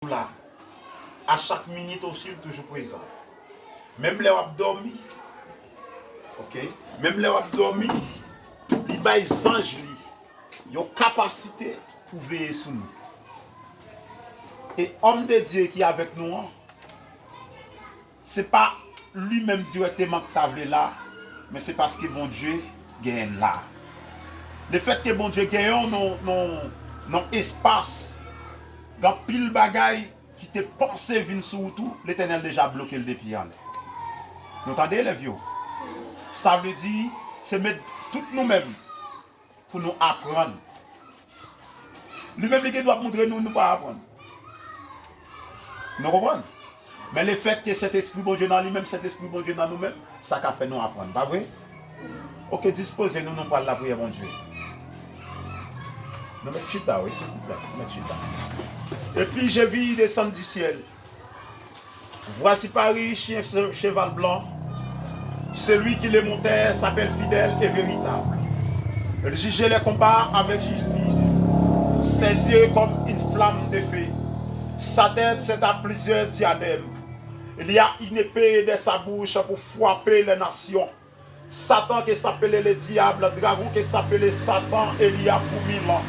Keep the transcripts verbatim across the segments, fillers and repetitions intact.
toujou la. A chak minit osi, li toujou prezan. Menm lè w ap dòmi, ok? Menm lè w ap dòmi, li bay zanj li yon kapasite pou veye sou nou. E òm de Dye ki avèk nou an, se pa li menm dirèkteman ki ta vle la, men se paske Bondye genyen l la. Lefètke Bondye genyen w nan, nan, nan espas, gen anpil bagay ki te panse vin sou wout ou, Letènèl deja bloke l depi anlè. Nou tande, elèv yo? Sa vle di, se met tout nou menm pou nou aprann. Li menm li gen dwa ap montre nou, nou pa aprann. Nou konprann? Men lefètke Sentespri Bondye nan li menm, Sentespri Bondye nan nou menm, sa ka fè nou aprann, pa vre? Ok, dispoze nou, nou pral lapriyè Bondye. Nou mèt chita, wi, silvouplè, nou mèt chita. Et puis je vis descendre du ciel. Voici parut sur un cheval blanc. Celui qui le montait s'appelle Fidèle et Véritable. Il jugeait les combats avec justice. Ses yeux comme une flamme de feu. Sa tèt se ta plizyè dyadèm. Il y a une épée dans sa bouche pour frapper les nations. Satan ke s apele le dyab, dragon ke s apele Satan, e li a pou mil an.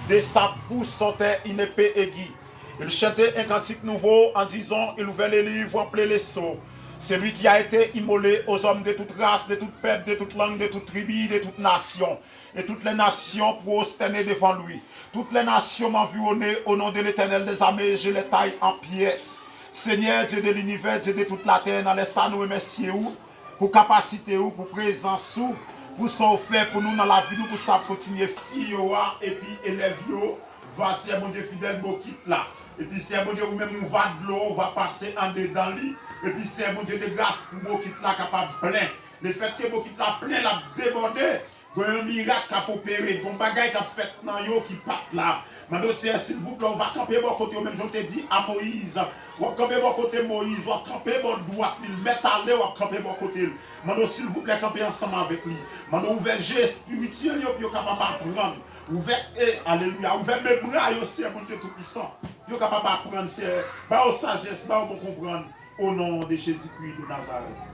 De sa bouch sortait une épée aiguë. Il chantait un cantique nouveau en disant, il ouvrait les livres en plein les sceaux. Celui qui a été immolé aux hommes de toute race, de toute peuple, de toute langue, de toute tribu, de toute nation. Et toutes les nations prosternaient devant lui. Toutes les nations m'environnaient. Au nom de l'Éternel des armées, je les taille en pièces. Senyè, Dye de linivè, Dye de tout latè, nan lè sa nou remèsye ou pou kapasite ou, pou prezans ou, pou sa ou fè pou nou nan lavi nou, pou sa ap kontinye fè. Ti yo a, epi elèv yo, va Sè Bondye fidèl bokit la. Epi Sè Bondye, ou menm, ou va dlo, ou va pase andedan li. Epi Sè Bondye de gras pou bokit la kapab plen. Lefètke bokit la plen, l ap debòde. Gen yon mirak k ap opere, gen yon bagay k ap fèt nan yo ki pa t la. Mande w, Seyè, silvouplè, ou va kanpe bò kote yo, menm jan w te di a Moyiz. W ap kanpe bò kote Moyiz, w ap kanpe bò dwat li, l mèt ale, w ap kanpe bò kote l. Mande w, silvouplè, kanpe ansanm avèk li. Mande w ouvè je espirityèl yo pou yo kapab aprann. Ouvè, e, alelouya, ouvè men bra yo, Seyè Bondye Toupisan. Pou yo kapab aprann, Seyè. Ba yo sajès, ba yo bon konprann. O non de Jezikri de Nazarèt.